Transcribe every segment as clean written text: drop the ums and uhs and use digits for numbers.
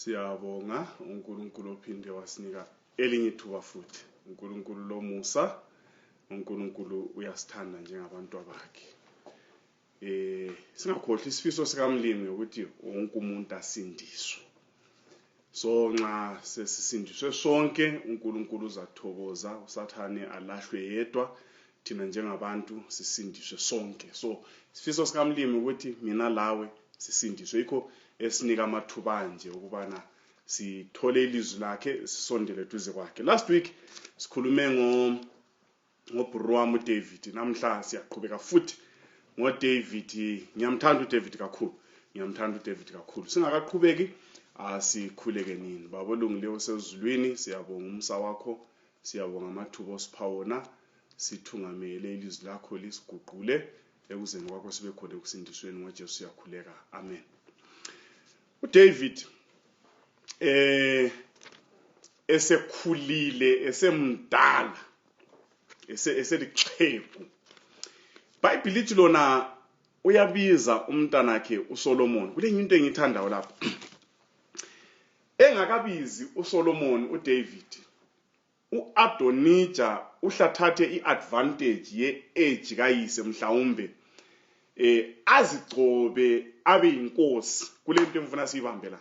Siyabonga uNkulunkulu ophinde wasinika elinye ithuba futhi. uNkulunkulu lomusa, uNkulunkulu uyasithanda njengabantu bakhe. Singakhohlwa isifiso sikaMlimi ukuthi wonke umuntu asindiswe. So nxa sesisindiswe sonke uNkulunkulu uzathokoza, uSathane alahlwe yedwa, thina njengabantu sisindiswe sonke. So isifiso sikaMlimi ukuthi mina lawe sisindiswe. Yikho esinika amathuba nje ukubana sithole ilizwi lakhe sisondele duze kwakhe. Last week sikhulume ngobhuru wami uDavid. Namhla siyaqhubeka futhi ngoDavid. Ngiyamthanda uDavid kakhulu. Singakaqhubeki asikhuleke nini. Baba olungileyo osezulwini, siyabonga umsa wakho, siyabonga amathuba osipha wona, sithungamele ilizwi lakho lisiguqule ekuzeni kwakho sibe khona ekusindisweni ngoJesu siyakhuleka. Amen. uDavid esekhulile, esemdala, eselixhegu. iBhayibheli lithi lona uyabiza umntanakhe uSolomon. Kule into engithandayo lapha. Engakabizi uSolomon uDavid, uAdonijah uhlathathe iadvantage yeage kayise mhlawumbe azigcobe abe inkosi. Kule nto engifuna siyibambe la.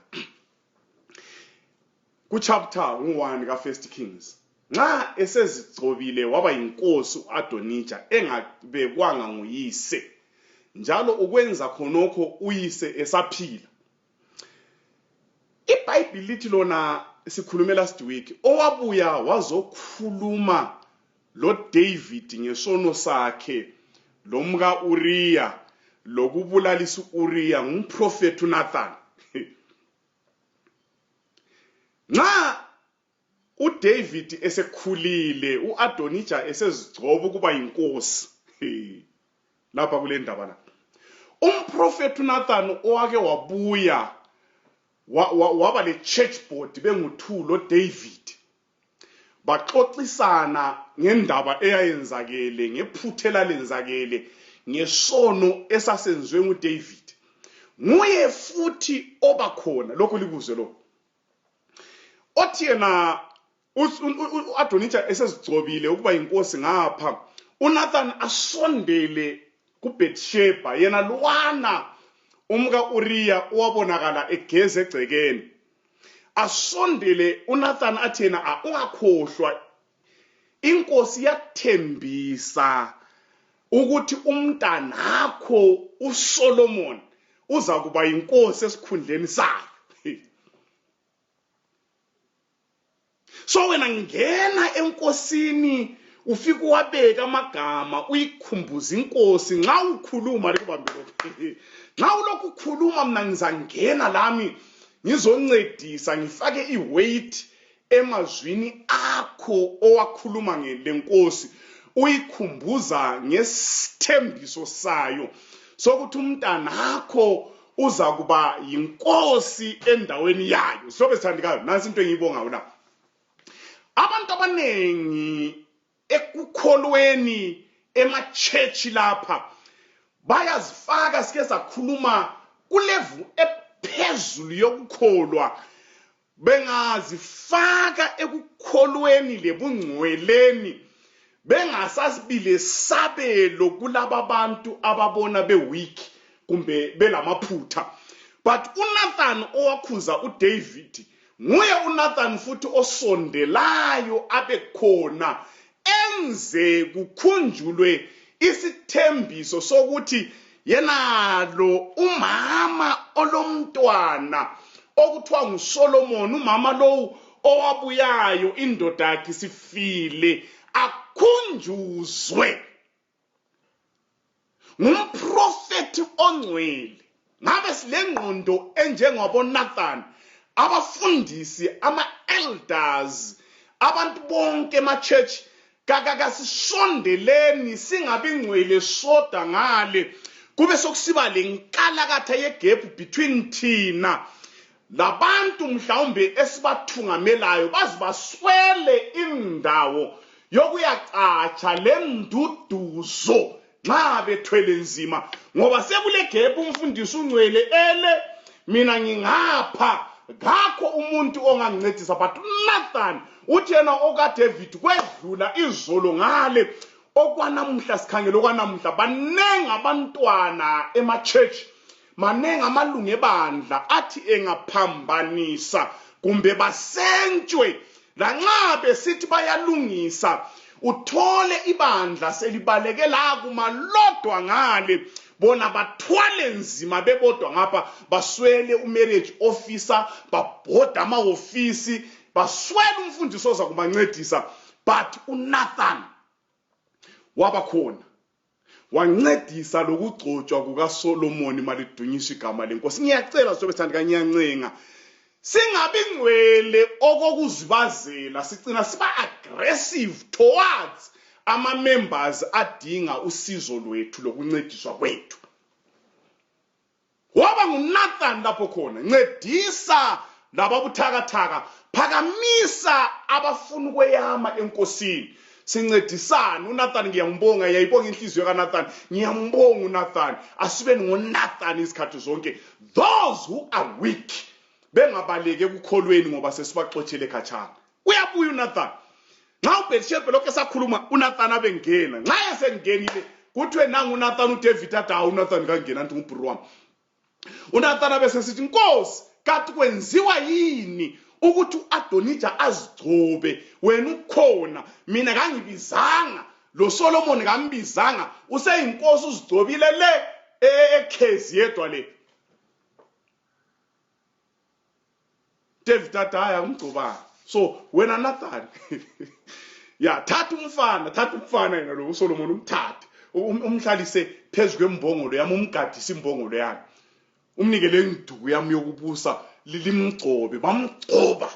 Kuchapter 1 kaFirst Kings. Nxa esezigcobile waba inkosi uAdonijah engabekwanga nguyise. Njalo ukwenza khonokho uyise esaphila. iBhayibheli lithi lona sikhulume last week, owabuya wazokhuluma lo David ngesono sakhe lomka Uriya lokubulalisa uUriya ngumprofeti uNathan. Nxa uDavid esekhulile, uAdonijah esezigcoba ukuba inkosi. Lapha kule ndaba la. Umprofeti uNathan owake wabuya waba le church board bengu2 lo David. Baxoxisana ngendaba eyayenzakele, ngephuthela lenzakele, ngesono esasenziwe nguDavid. Nguye futhi obakhona lokho likuzwe lo. Othi yena uAdonijah esezigcobile ukuba inkosi ngapha, uNathan asondele kuBethsheba, yena lwana umka Uriya owabonakala egeze egcekeni. Asondele uNathan athi yena ungakhohlwa, inkosi yathembisa ukuthi umntanakho uSolomon uza kuba inkosi esikhundleni sayo. So wena ngena enkosini ufika wabeka amagama, uyikhumbuza inkosi. Nxa ukhuluma likubambe lokho. Nxa ulokhu ukhuluma mina ngizangena lami ngizoncedisa, ngifake iweight emazwini akho owakhuluma ngelenkosi, uyikhumbuza ngesithembiso sayo sokuthi umntanakho uza kuba yinkosi endaweni yayo. Sobe sithandikayo, nansi into engiyibonga wona. Abantu abanengi ekukholweni ema-church lapha bayazifaka, sike sakhuluma kulevu ephezulu yokukholwa, bengazifaka ekukholweni lebungcweleni, bengasasibile sabelo kulaba bantu ababona be-weak kumbe belamaphutha. But uNathan owakhuza uDavid, nguye uNathan futhi osondelayo abekhona, enze kukhunjulwe isithembiso sokuthi yenalo umama olomntwana okuthiwa nguSolomon, umama lowu owabuyayo indoda yakhe sifile, akhunjuzwe ngumprofeti ongcwele. Ngabe silengqondo enjengabo Nathan, abafundisi, ama-elders, abantu bonke ema-church, kakasisondeleni singabi ngcwele soda ngale, kube sokusiba lenkalakatha yegap between thina labantu mhlawumbe esibathungamelayo, bazibaswele indawo yokuyacatsha lenduduzo nxa bethwele nzima, ngoba sekule gap umfundisi ungcwele ele mina ngingapha ngakho umuntu ongangincedisa but Nathan uthi yena okaDavid kwedlula izolo ngale okwanamhla sikhangela okwanamhla banengi abantwana ema-church manengi amalungu ebandla athi engaphambanisa kumbe basentshwe lanxa besithi bayalungisa uthole ibandla selibaleke la kumalodwa ngale bona bathwale nzima bebodwa ngapha baswele umarriage officer babhoda ama-ofisi baswele umfundisi oza kubancedisa but uNathan wabakhona wancedisa lokugcotshwa kukaSolomoni malidunyiswa igama lenkosi. Ngiyacela sobe sithanda ngiyancenga singabi ngwele okokuzibazela sigcina siba aggressive towards ama-members adinga usizo lwethu lokuncediswa kwethu. Waba nguNathan lapho khona ncedisa lababuthakathaka phakamisa abafuna ukweyama enkosini sincedisana. uNathan ngiyambonga, yayibonga inhliziyo kaNathan, ngiyambonga uNathan. Asibe ngoNathan isikhathi zonke, those who are weak bengabaleke ekukholweni ngoba sesibaxotshele khatshana. Uyabuya uNathan. Nxa uBetshebhe lokho esakhuluma uNathan abengena, nxa esengenile kuthiwe nangu uNathan uDavid athi hawu uNathan kangena anti ngubhuru wami. uNathan abesesithi Nkosi kanti kwenziwa yini ukuthi uAdonija azigcobe wena ukhona, mina kangibizanga, lo Solomon kambizanga, useyinkosi uzigcobile le ekhezi yedwa le. David athi hayi angigcobanga. So wena Nathan ya thatha umfana yena lo uSolomon umthathe umhlalise phezu kwembongolo yami, umgadise imbongolo yami, umnikele induku yami yokubusa lilimgcobe. Bamgcoba.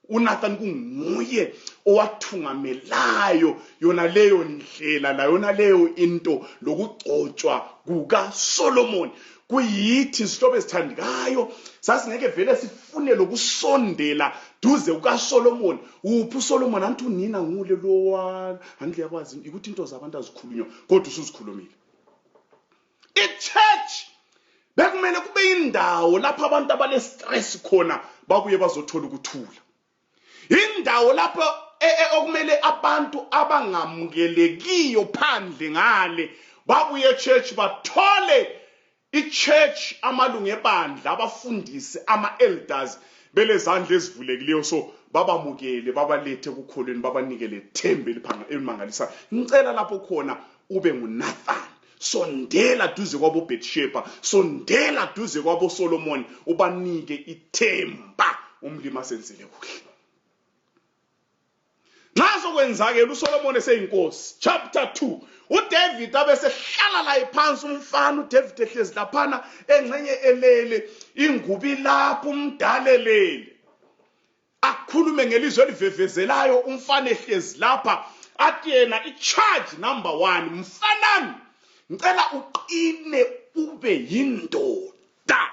uNathan kunguye owathungamelayo yona leyo ndlela la yona leyo into lokugcotshwa kukaSolomon. Kuyithi sihlobo esithandikayo sasingeke vele sifune lokusondela duze kukaSolomon. Uphi uSolomon? Anti unina ngule lowana, anti yakwazi ukuthi into zabantu azikhulunywa kodwa usuzikhulumile. iChurch bekumele kube indawo lapho abantu abale stress khona babuye bazothola ukuthula. Indawo lapho okumele abantu abangamukelekiyo phandle ngale babuye eChurch bathole iChurch amalungu ebandla abafundisi ama-elders belezandla ezivulekileyo so babamukele babalethe ekukholweni babanikele thembe elimangalisayo. Ngicela lapho khona ube nguNathan. Sondela duze kwabo Betshebha, sondela duze kwabo Solomon, ubanike ithemba umlimi asenzele kuhle. Naso kwenzake uSolomon eseyinkosi, chapter 2, uDavid abesehlala la phansi umfana uDavid ehlezi laphana engcenye elele, ingubi lapho umdalelele. Akhulume ngelizwi elivevezelayo umfana ehlezi lapha athi yena i-charge number 1, mfanami ngicela uqine ube yindoda.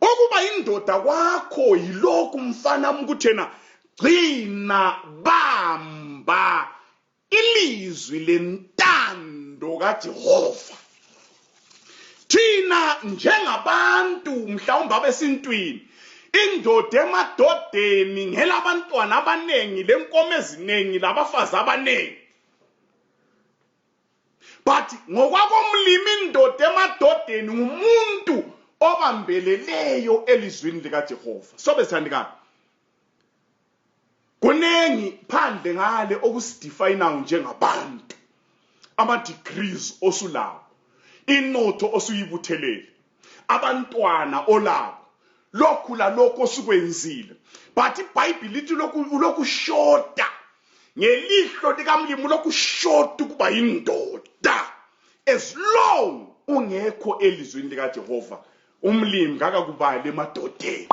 Ukuba yindoda kwakho yilokhu mfanami ukuthi yena gcina bamba ilizwi lentando kaJehova. Thina njengabantu mhlawumbe abesintwini, indoda emadodeni ngelabantwana abanengi, lenkomo eziningi, labafazi abanengi. But ngokwakomlimi indoda emadodeni ngumuntu obambeleleyo elizwini likaJehova. Sobe sithandikayo, kunengi phandle ngale okusidefinayo njengabantu, ama-degrees osulawo, inotho osuyibuthelele, abantwana olabo, lokhu lalokho osukwenzile. But iBhayibhili lithi ulokhu shota ngelihlo likamlimi, ulokhu shota ukuba yindoda. As long ungekho elizwini likaJehova, umlimi ngakakubali emadodeni.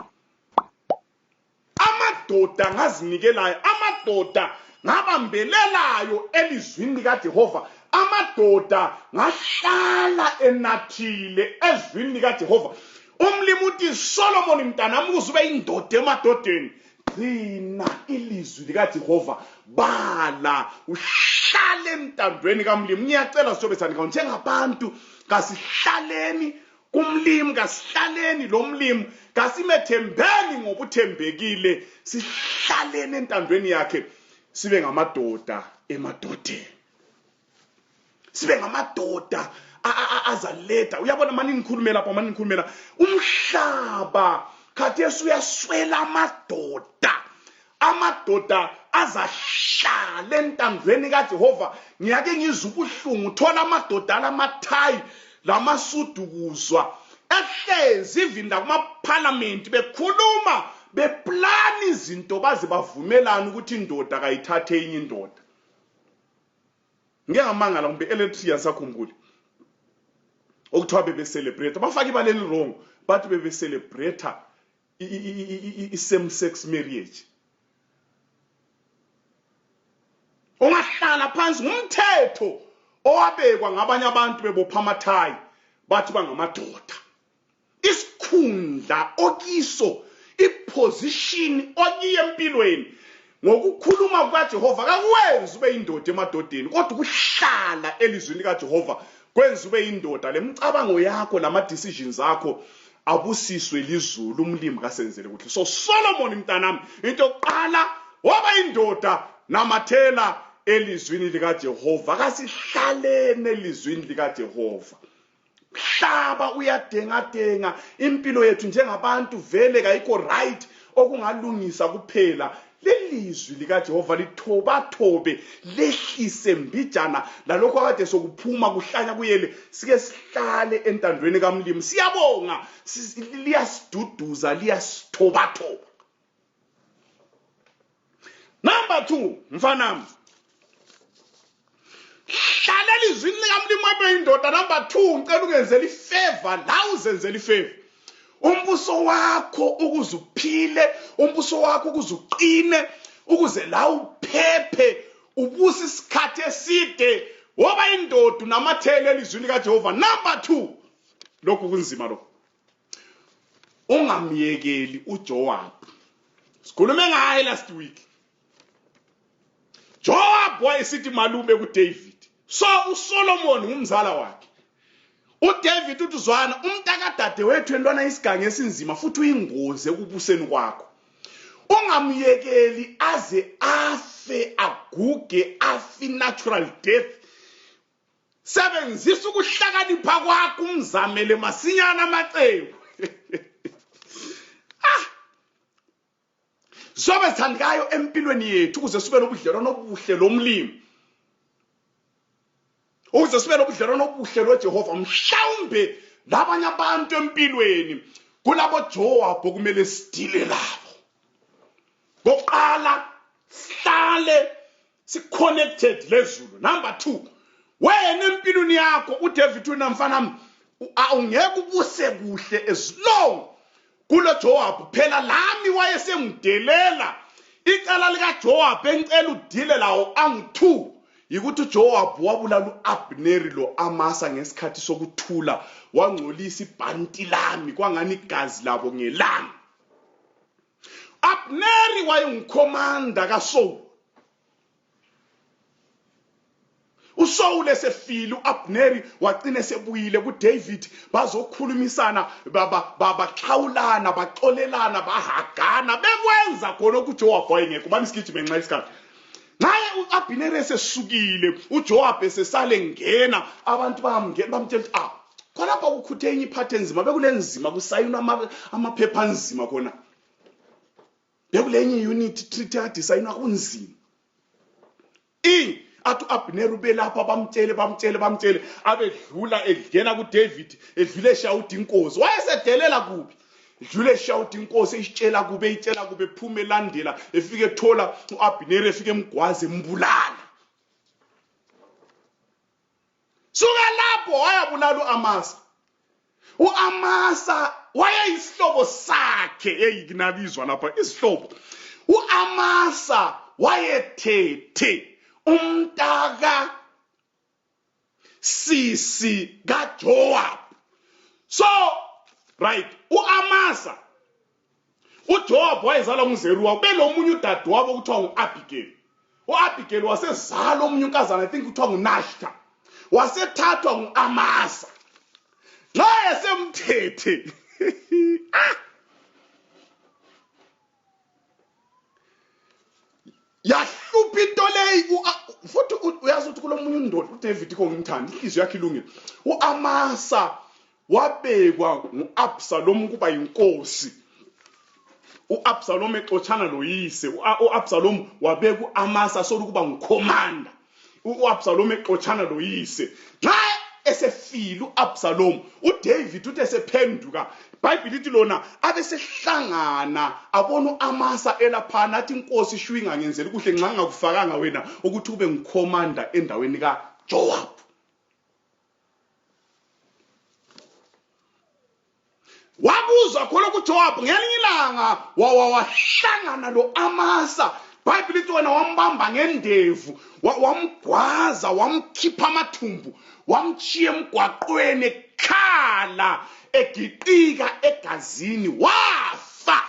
Amadoda ngazinikelayo, amadoda ngabambelelayo elizwini likaJehova, amadoda ngahlala enathile ezwini likaJehova. Umlimi uthi Solomon mntanami ukuze ube indoda emadodeni, gcina ilizwi likaJehova, bala uhlale entandweni kamlimi. Ngiyacela sizobe sandika njengabantu kasihlaleni kumlimi kasihlaleni lo mlimi kasimethembeni ngobuthembekile sihlaleni entandweni yakhe sibe ngamadoda emadodeni sibe ngamadoda azaletha uyabona manje ngikhulumela lapha manje ngikhulumela umhlaba khathesi uyaswela amadoda azahlala entandweni kaJehova ngiyake ngizubuhlungu thola amadoda alamathayi lamasudukuzwa ehlezi ivinda kuma parliament bekhuluma beplani izinto baze bavumelana ukuthi indoda kayithathe enye indoda ngeke ngamangala kumbe electric sakhumbule okuthiwa bebe celebrate bafaka ibaleni wrong but bebe celebrate same sex marriage ungahlala phansi ngumthetho owabekwa ngabanye abantu bebopha amathayi bathi bangamadoda isikhundla okiso iposition okiye empilweni ngokukhuluma kukaJehova kakwenzi ube indoda emadodeni kodwa ukuhlala elizwini kaJehova kwenza ube indoda lemcabango yakho lama decisions akho abusiswe lizulu umlimi kasenzele ukuthi so Solomon mntanami into yokuqala waba indoda namathela elizwini likaJehova kasihlalene elizwini likaJehova mhlaba uyadenga impilo yethu njengabantu vele kayikho right okungalungisa kuphela lelizwi likaJehova lithobathobe lehlise mbijana lalokho akade sokuphuma kuhlanya kuyele sike sihlale entandweni kaMlimi siyabonga liyasiduduza liyasithobathoba. Number 2 mfanami hlala elizwini likaMlimi wabe indoda. Number 2 ngicela ungenzele ifavor la uzenzele ifavor umbuso wakho ukuze uphile umbuso wakho ukuze uqine ukuze la uphephe ubusi isikhathi eside woba indoda namathele elizwini kaJehova. Number 2 lokhu kunzima lokho ungamyekeli uJoab. Sikhulume ngaye last week. Joab wayesithi malume kuDavid so uSolomon ngumzala wakhe. uDavid uthi uzwana umntakadade wethu entwana isigange esinzima futhi uyingozi ekubuseni kwakho. Ungamyekeli aze afe aguge afi natural death. Sebenzisa ukuhlakanipha kwakho umzamele masinyana amacebo. Sobe thandikayo empilweni yethu ukuze sibe nobudlelwano obuhle lomlimi. Ukuze sibe nobudlelwano obuhle loJehova mhlawumbe labanye abantu empilweni kulabo Joab okumele sidile labo. Ngoqala sihlale si-connected lezulu. Number 2 wena empilweni yakho uDavid unamfana awungeke ubuse kuhle as long kulo Joab phela lami wayesengidelela icala lika Joab engicela udile lawo angu2 yikuthi uJoab wabulala uAbneri lo Amasa ngesikhathi sokuthula wangcolisa ibhanti lami kwangani igazi labo ngelanga. Abneri wayengumkhomanda kaSaul. uSaul esefile uAbneri waqine sebuyile kuDavid bazokhulumisana baxhawulana baxolelana bahagana bekwenza khona ukuJoab wayengekho bani sigijime nxa isikhathi. Naye uAbneri esesukile uJoab esesale ngena abantu bamtshela khonapha kukhuthe enye iphathe enzima bekulenzima kusayinwa amaphepha anzima khona bekulenye unit treaty adisayinwa kunzima athi uAbneri ubelapha bamtshele abedlula edlena kuDavid edlule eshawuti inkosi wayesedelela kubi edlule eshawuti inkosi isitshela kube phume landela efike thola uAbneri efike emgwaze embulala. Suka lapho wayabulala uAmasa. uAmasa wayeyisihlobo sakhe eyikunabizwa lapha isihlobo. uAmasa wayethethe umntaka sisi kaJoab. So right uAmasa uJoab wayezala umzeruwa belomunye udadewabo kuthiwa uAbigail. uAbigail wasezala omunye unkazana I think kuthiwa nguNashta wasethathwa nguAmasa. Nxa esemthethe yahlupha into leyi futhi uyazi ukuthi kulomunye indoda uDavid kongimthanda inhliziyo yakhe ilungile uAmasa wabekwa nguAbsalom kuba yinkosi uAbsalom exoxana loyise uAbsalom wabeka uAmasa sokuba ngukhomanda uAbsalom exoxana loyise nxa esefile uAbsalom uDavid uthe sephenduka iBhayibheli lithi lona abesehlangana abona uAmasa elaphana athi inkosi ishwinga ngenzela kuhle nxa ngakufakanga wena ukuthi ube ngukhomanda endaweni kaJoab. Wabuzwa khona kuJoab ngelinye ilanga wahlangana lo Amasa iBhayibheli lithi wena wambamba ngendevu wamgwaza wamkhipha amathumbu wamchiya emgwaqweni ekhala egiqika egazini wafa.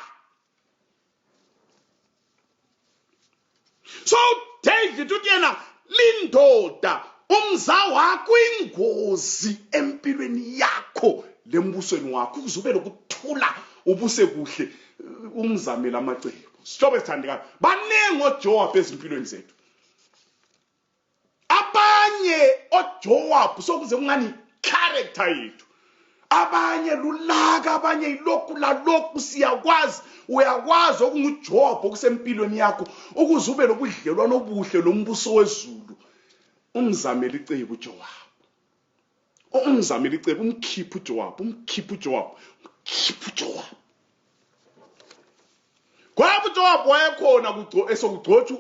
So David uthi yena lindoda umza wakho ingozi empilweni yakho lembusweni wakho uzube lokuthula ubuse kuhle umzamela amacebo. Sithobe sithandekayo banengi oJoab ezimpilweni zethu. Abanye oJoab sokuze kungani character yethu. Abanye lulaka abanye ilokhu lalokhu siyakwazi uyakwazi okunguJoab okusempilweni yakho ukuze ube lobudlelwano obuhle lombuso wezulu. Umzamela icebo uJoab. Umzamela icebo umkhipha uJoab. Kwaba uJoab wayekhona esokugcotsha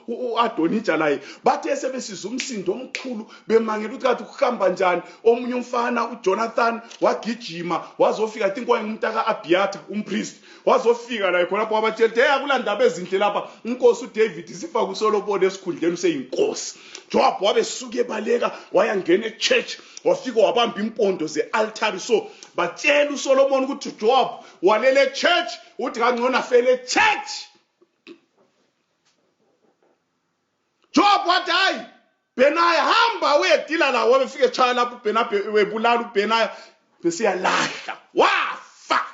uAdonija laye bathe sebesiza umsindo omkhulu bemangela ukuthi kathi kuhamba njani omunye umfana uJonathan wagijima wazofika think wayengumntaka kaAbiatha umpriest wazofika la khona lapho wabatshela hey akulandaba ezinhle lapha inkosi uDavid sifa kuSolomon esikhundleni useyinkosi. Joab wabesuka ebaleka wayangena echurch wafika wabamba impondo zealtar so batshela uSolomon ukuthi Joab walele church uthi kangcono afele church. Joab wathi hayi Benaya hamba uyedila lawo wabefika echaya lapho uBenaya webulala uBenaya bese yalahla wafa.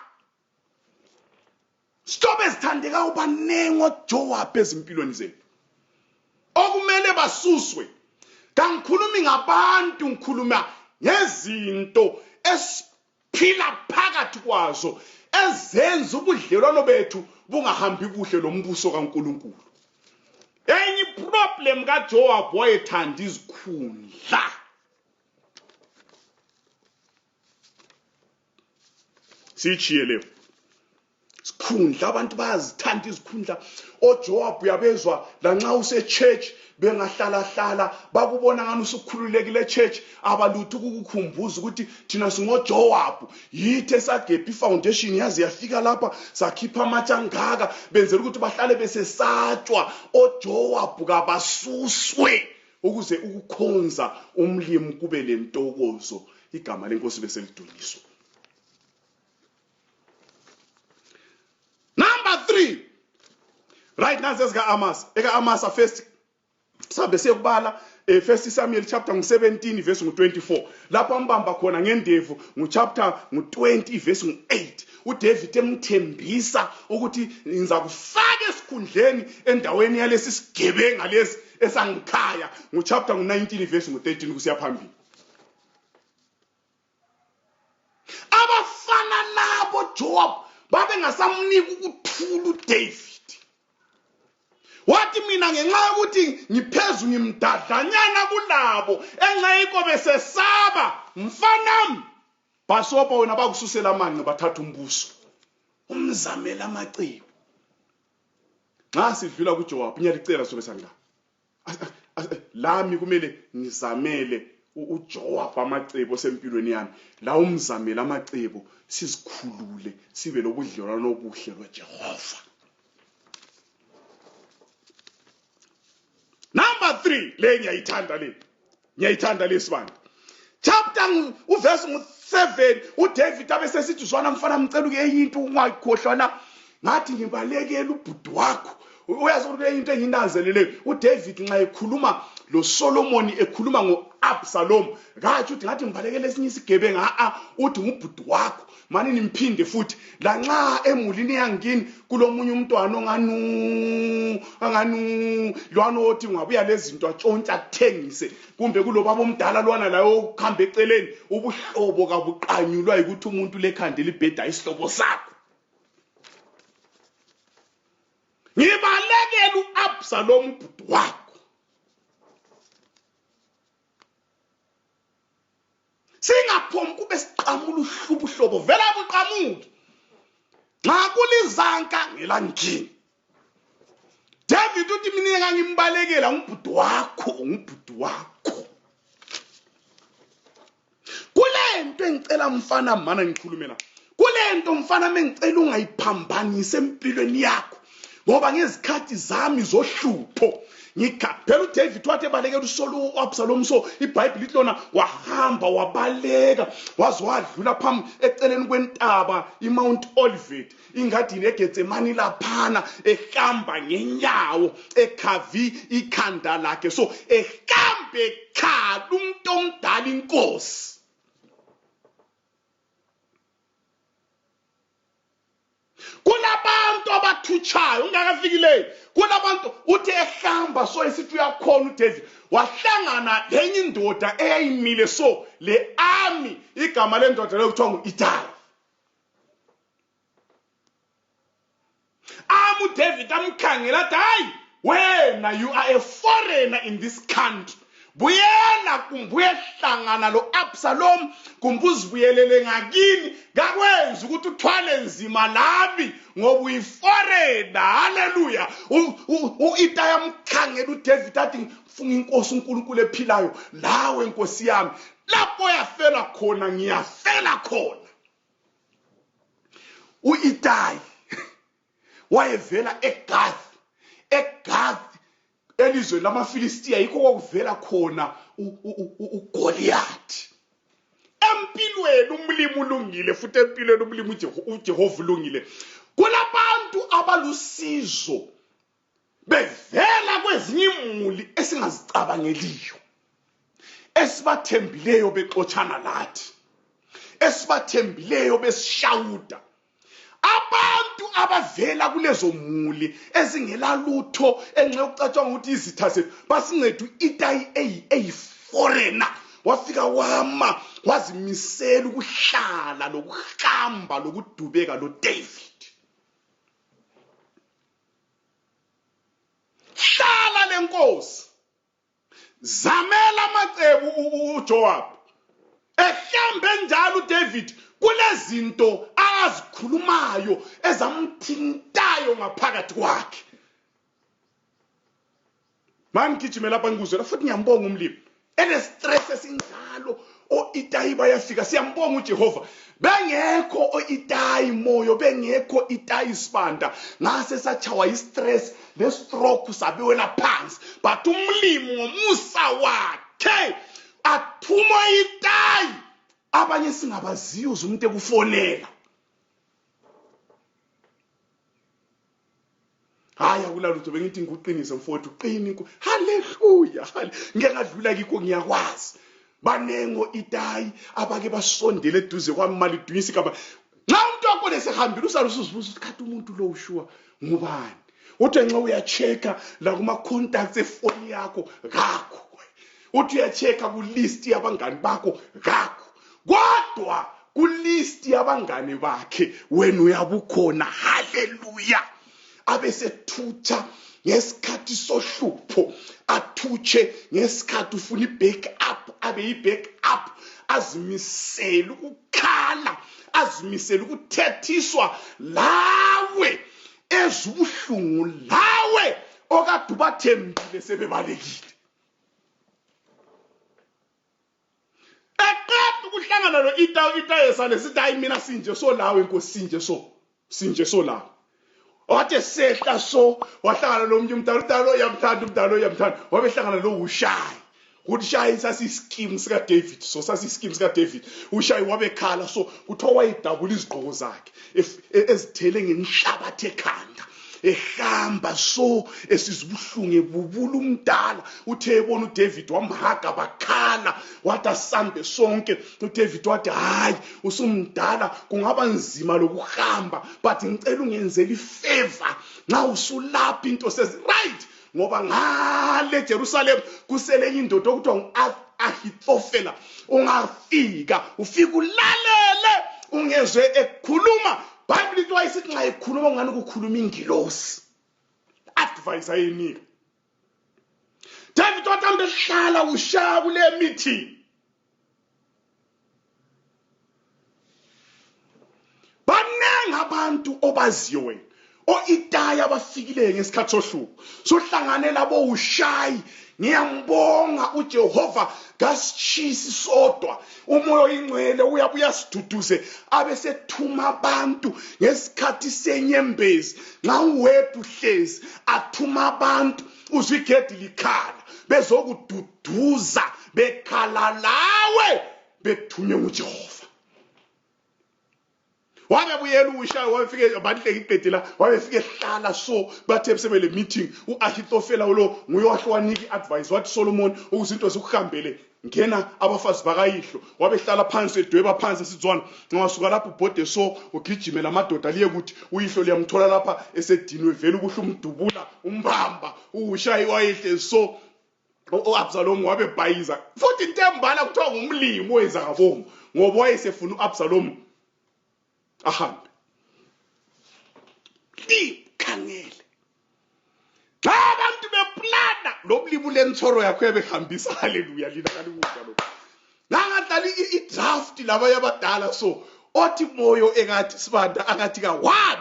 Stop esithandeka ubanengo Joab ezimpilweni zethu okumele basuswe. Kangikhulumi ngabantu ngikhuluma ngezinto esiphila phakathi kwazo ezenza ubudlelwano bethu bungahambi kuhle lombuso kaNkuluNkulu. Enye problem kaJoab wayethanda izikhundla. Sichiye leyo isikhundla abantu bayazithanda izikhundla. oJoab uyabezwa lanxa use church bengahlala bakubona ngani usukhululekile echurch abalutho ukukukhumbuza ukuthi thina singoJoab yithe sagebha ifoundation yazi yafika lapha sakhipha amatsha ngaka benzela ukuthi bahlale besesatshwa. oJoab kabasuswe ukuze ukukhonza umlimi kube lentokozo igama lenkosi beselidunyiswa. Number 3 right now says Amasa first sabe sekubala First Samuel chapter 17 verse 24 lapho ambamba khona ngendevu chapter 20 verse 8 uDavid emthembisa ukuthi ngiza kufaka esikhundleni endaweni yalesi sigebenga lesi esangikhaya chapter 19 verse 13 kusiya phambili. Abafana nabo Joab babe ngasamnika ukuthula uDavid. Wathi mina ngenxa ukuthi ngiphezulu ngimdadlanyana kulabo enxa yiko besesaba mfanami basopa wena bakususela amanqe bathatha umbuso umzamela amacebo. Nxa sidlula kuJoab ngiyalicela sobe sanga lami kumele ngizamele uJoab amacebo sempilweni yami la umzamela amacebo sizikhulule sibe lobudlelwano obuhle loJehova. Number 3 le ngiyayithanda lesibanda chapter uverse 7 uDavid abesesithi zwana mfana ngicela ukuyinto ungayikhohlwa ngathi ngibalekela ubhuti wakho uyazi ukuthi into enginazelele uDavid nxa ekhuluma lo Solomon ekhuluma ngoAbsalom ngathi uthi ngathi ngibalekele esinye isigebenga uthi ngubhuti wakho mani nimphinde futhi la nxa emulini yangini kulomunye umntwana anganu lwana othi ngabuya lezinto atshontsha athengise kumbe kulobaba omdala lwana layo ukuhamba eceleni ubuhlobo kabuqanyulwa ukuthi umuntu lekhande libheda isihlobo sakho. Ngibalekela uAbsalom ubhuti wakho. Singaphombi kube siqamula ubuhlobo vela buqamuki. Nxa kulizanka ngelangini. David uthi mina ngimbalekela ngubhuti wakho. Kulento engicela mfana mana ngikhulumela. Kulento mfana mengicela ungayiphambanise empilweni yakho. Ngoba ngezikhathi zami zohlupho phela uDavid wathi ebalekela uAbsalom so iBhayibheli lihlona wahamba wabaleka waze wadlula phambi eceleni kwentaba iMount Olivet ingadini eGetsemani laphana ehamba ngenyawo ekhavi ikhanda lakhe so ehambe ekhala umuntu omdala inkosi. Kunabantu abathutshayo ungakafikileyo kunabantu uthi ehamba so esithi uyakhona uDavid wahlangana lenye indoda eyayimile so le army igama lendoda leyo kuthiwa nguItai. uDavid amkhangela athi hayi wena you are a foreigner in this country. Buyela kumbuyehlangana lo Absalom kumbuzibuyelele ngakini ngakwenza ukuthi uthwale nzima labi ngoba uyiforena. Haleluya. uItai amkhangela uDavid athi mfunga inkosi uNkulunkulu ephilayo lawe nkosi yami lapho yafela khona ngiyafela khona. uItai wayevela eGath elizwe lamaFilistiya yikho kwakuvela khona uGoliath. Empilweni umlimi ulungile futhi empilweni umlimi uJehova ulungile. Kulabantu abalusizo bevela kwezinye imuli esingazicabangeliyo esibathembileyo bexotshana lathi esibathembileyo besishawuda. Abantu abavela kulezo muli ezingela lutho enxe ukucatshwa ukuthi izitha zethu basincede uItai eyiforeigner wafika wama wazimisela ukuhlala lokuhamba lokudubeka lo David. Hlala lenkosi zamela amacebo uJoab ehambe njalo uDavid kulezinto azikhulumayo ezamthintayo ngaphakathi kwakhe. Mani gijimela lapha ngikuzwela futhi ngiyambonga umlimi ene stress esinjalo oItai bayafika siyambonga uJehova bengekho oItai moyo bengekho itai sibanda ngase sachawa istress le stroke sabiwela phansi but umlimi ngomusa wakhe athuma itai abanye singabaziyo umuntu ekufonela. Haya kulalutho bengithi ngikuqinise mfowethu uqini haleluya ngeke ngadlula kikho ngiyakwazi banengo itai abake basondele eduze kwami mali dunyisa igaba nxa umuntu wakho lesehambile usalusizibuza ukuthi umuntu lo ushua ngubani uthi nxa uyachecka la kuma contacts efoni yakho ngakho uthi uyachecka ku list yabangani bakho ngakho kodwa ku list yabangani bakhe wena uyabukhona. Haleluya. Abesethutha ngesikhathi sohlupho athutshe ngesikhathi ufuna iback up abe iback up azimisela ukukhala azimisela ukuthethiswa lawe ezubuhlungu lawe okade ubathembile sebebalekile. Eqeda ukuhlangana lo itai esalesithi hayi mina sinje so lawe inkosi sinje so lawe wathi sehla so wahlangana lo mntu umdala yamthanda wabehlangana lo uShayi ukuthi Shayi sasi-scheme sika David uShayi wabekhala so kuthiwa wayidabula izigqoko zakhe ezithele ngenhlabathi ekhanda ehamba so esizibuhlungu ebubula umdala uthe ebona uDavid wamhaga bakhala wathi asambe sonke uDavid wathi hayi usumdala kungaba nzima lokuhamba but ngicela ungenzele ifavor nxa usulapha into sezi right ngoba ngale Jerusalem kuselenye indoda okuthiwa Ahithofela ungafika ufika ulalele ungezwe ekhuluma Bible ithi wayisithi nxa ekhuluma ngani ukukhuluma ingilosi advice ayinika David wathi ambe hlala ushaya kule meeting banengi abantu obaziyo wena o-Itaya abafikileyo ngesikhathi sohluko sohlangane labo ushayi ngiyambonga uJehova kasishisi sodwa umoya oyingcwele uyabuya siduduze abesethuma abantu ngesikhathi senyembezi nxa uwedwa uhlezi athuma abantu uzwe igedi likhala bezokududuza bekhala lawe bethunywe nguJehova wabe buyela ushayi wafike abanhleki iqede la wabefike hlala so bathe sebele meeting uAhithofela lo nguye wahlowanika iadvice wathi Solomon ukuzinto zikuhambele ngena abafazi bakayihlo wabehlala phansi edweba phansi esizwana ngasuka lapho ubhode so ugijimela amadoda liye ukuthi uyihlo liyamthola lapha esedinwe vele ukuhla umdubula umbamba ushayi wayihle so uAbsalom wabe bhayiza futhi intembala kuthiwa ngumlimi owenza kabomo ngoba wayesefuna uAbsalom ahambe likhangele abantu beplana lomlimu lenthoro yakho ebehambisa haleluya lina kalikuza lo nangadlali idraft laba yabadala so othi moyo engathi sibanda akathi ka1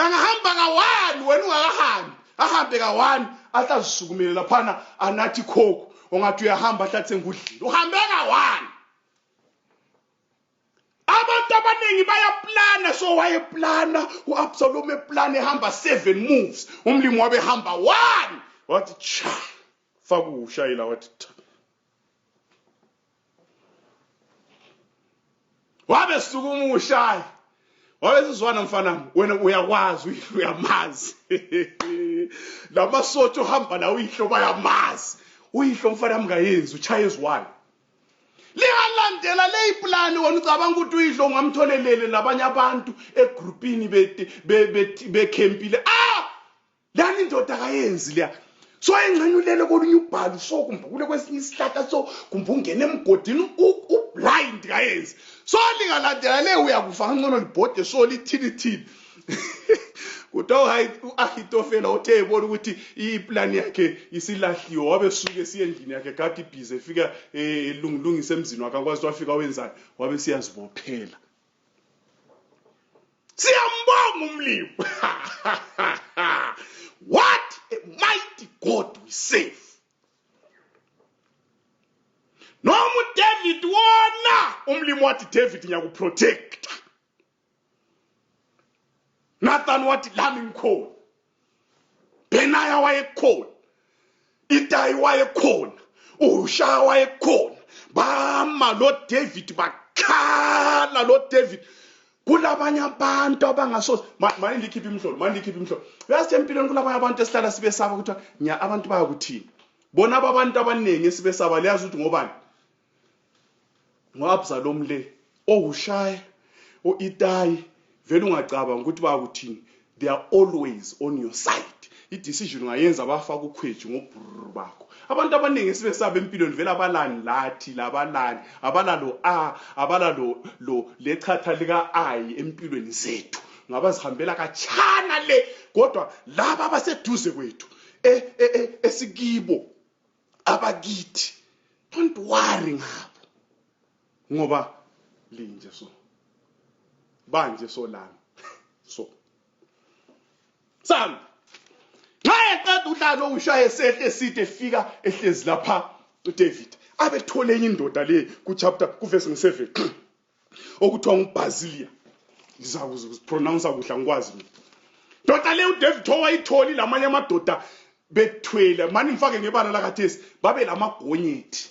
angahamba ka1 wena ungakahambi ahambe ka1 ahlazisukumele laphana anathi khokho ongathi uyahamba ahlathi ngudlile uhambe ka1 abantu abaningi bayaplana so wayeplana uAbsalom eplana ehamba 7 moves umlimi wabe hamba 1 wathi cha faka ushayela wathi wabe sukuma ushayi wabe sizwana mfana wena uyakwazi uyamazi lamasotho hamba la uyihlo bayamazi uyihlo mfana mngayenzi uchaye ezwani lingalandela le plan wona ucabanga ukuthi uyihlo ungamtholelele labanye abantu egroupini bekhempile lani indoda kayenzi leya so engcenulele kolunye ubhalu so kumbukule kwesinye isihlahla so kumbungena emgodini ublind kayenzi so lingalandela le uyakufa ngcono libhode so lithilithili kuthiwa uAhithofela uthe ebona ukuthi iplan yakhe isilahliwe wabe suke siye endlini yakhe kade ibhizi efika elungilungisa emzini wakhe akwazi wafika wenzani wabe siyazibophela siyambonga umlimi what a mighty God we serve noma uDavid wona umlimi wathi David ngiyakuprotect Nathan wathi lami ngikhona Benaya wayekhona Ittai wayekhona uShaya wayekhona bama lo David bakhala lo David kulabanye abantu abangaso manje ngikhipha imhlolo uyazi empilweni kulabanye abantu esihlala sibe saba ukuthi nya abantu bayakuthini bona abantu abaningi esibe saba liyazi ukuthi ngobani ngoAbsalom le oUshaya oIttai vele ungacabanga ukuthi bayakuthini they are always on your side i-decision ngayenza bafaka ukhweju ngobhuru bakho abantu abaningi sibe saba empilweni vele abalani lathi labalani abalalo abalalo lechatha lika empilweni zethu ngabazihambela kachana le kodwa laba abaseduze kwethu esikibo abakithi don't worry ngabo ngoba linje so banje so lami so sam eqeda udlalo uShaya sehle sithi efika ehlezi lapha uDavid abethole enye indoda le ku verse 7 okuthiwa nguBazilia ngizakupronounce kuhla ngikwazi mina ndoda le uDavid owayitholi lamanye amadoda bethwele manje ngifake ngebala lakathesi babe lamagonyeti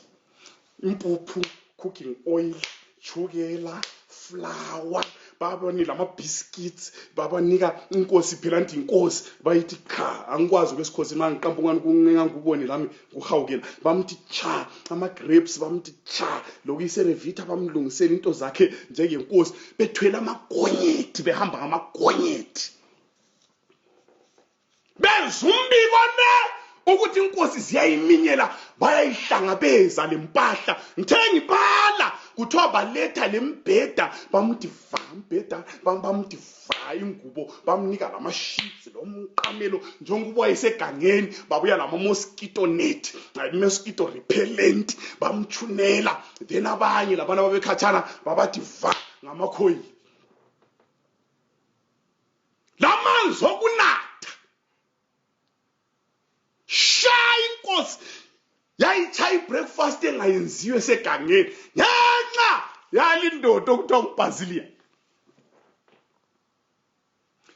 impuphu cooking oil chukela flour babanika ama-biscuits, babanika inkosi phela nti inkosi bayithi cha angikwazi kwesikhosi mangiqampa ngangubone lami kuhawukela bamthi cha ama-grapes bamthi cha lokuyiserevita bamlungisela into zakhe njengenkosi bethwele amagonyethi behamba ngamagonyethi bezumbiko ukuthi inkosi ziyayiminyela bayayihlangabeza lempahla ngithe ngibala kuthiwa baletha lembheda bamdiva umbheda bamdiva ingubo bamnika lamashits lomqamelo njengoba wayesegangeni babuya lama-mosquito net mosquito repellent bamthunela then abanye labana babekhatshana babadiva ngamakhoyi lamanzi okunatha shaya inkosi yayitshaya ibreakfast engayenziwe segangeni ngenxa yalindoda okuthiwa nguBasilia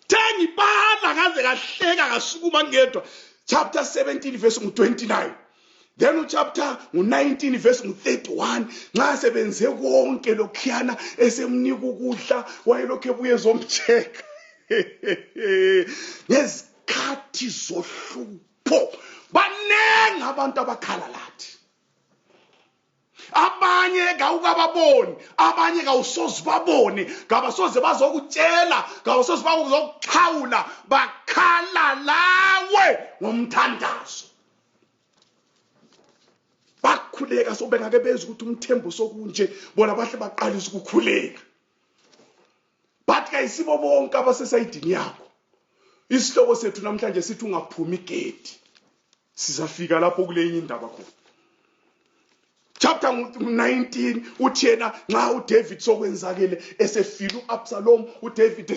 thengibala kaze kahleka kasukuma ngedwa chapter 17 verse 29 then chapter 19 verse 31 nxa sebenze konke lokhuyana esemnika ukudla wayelokhu ebuye ezomcheck ngezikhathi zohlupho banengi abantu abakhala lathi abanye kawukababoni abanye kawusoze babone kabasoze bazokutshela kawusoze bazokuxhawula bakhala lawe ngomthandazo bakhuleka sobengake bezwe ukuthi umthembo sokunje bona bahle baqalisa ukukhuleka bathi kayisibo bonke abasesayidini yakho isihloko sethu namhlanje sithi ungaphumi igedi sizafika lapho kule indaba khona chapter 19 uthi yena nxa uDavid sokwenzakele esefila uAbsalom uDavid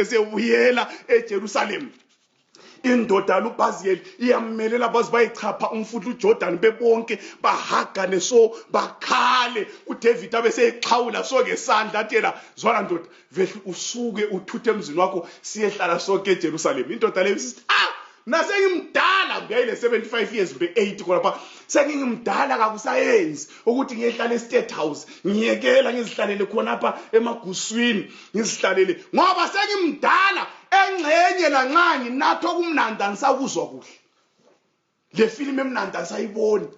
esebuyela eJerusalem indoda uBaziyeli iyammelela bazi bayichapha umfuthu uJordan bebonke bahagane so bakhale uDavid abesexhawula so ngesandla athela zwana ndoda vehle usuke uthuthe emzini wakho siyehlala sonke eJerusalem indoda leyo isithi nasengimdala ngiyile 75 years mbe 80 khona sengimdala kakusayenzi ukuthi ngiyehlala estate house ngiyekela ngizihlalele khona apha emaguswini ngizihlalele ngoba sengimdala engcenye lanxa nginatho kumnanda ngisakuzwa kuhle le film emnanda sayiboni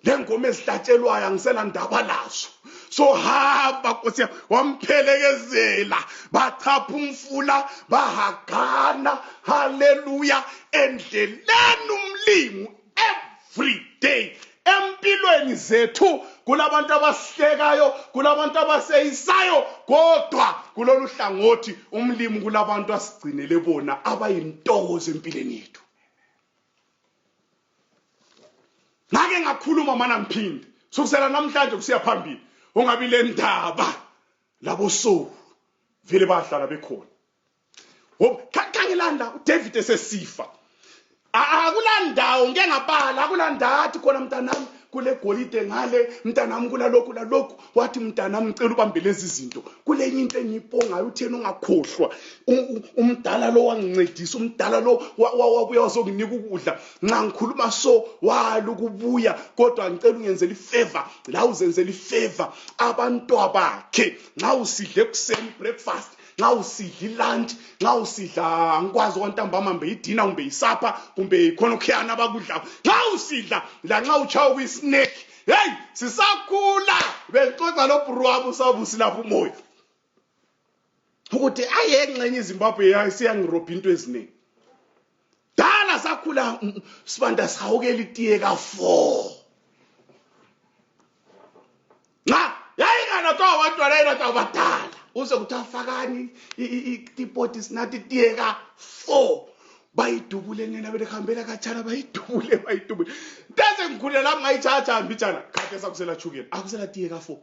le ngoma ezihlatshelwayo angisela ndaba lazo so hamba Nkosi wamphelekezela bachapha umfula bahagana haleluya endleleni umlimu every day empilweni zethu kulabantu abasihlekayo kulabantu abaseyisayo kodwa kulolu hlangothi umlimu kulabantu asigcinele bona abayintokozo empilweni yethu ngake ngakhuluma mana ngiphinde sokusela namhlanje kusiya phambili ungabi le ndaba labo so vele bahlala bekhona kangelanda uDavid esesifa akulandawo ngeke ngabala akulandathi khona mntanami kule golide ngale mntanami kulalokhu wathi mntanami ngicela ubambe lezi zinto kule into engiyipongayo uthena ungakhohlwa umdala lo wangincedisa umdala lo wabuya wazokunika ukudla nxa ngikhuluma so wala ukubuya kodwa ngicela ungenzele ifavor la uzenzele ifavor abantu abakhe nxa usidle ekuseni breakfast nxa usidla lunch nxa usidla ngikwazi kwantambama mbe idina kumbe isapha kumbe khona okhuyana abakudla nxa usidla la nxa uchawa kwisnack hey sisakhula bexoxa lo bro usabusi lapho umoya ukuthi ayengcenye iZimbabwe yayisiyangirobha into eziningi dala sakhula sibanda sihawukela itiye ka4 nxa yayingana kwa abantwana yena abadala uze kuthafakani itipoti sinathi itiye ka4 bayidubule ngena belehambela kachana bayidubule ndaze ngikhulela lapha ngayithatha mbijana kade sakusela chukela akusela tiye ka4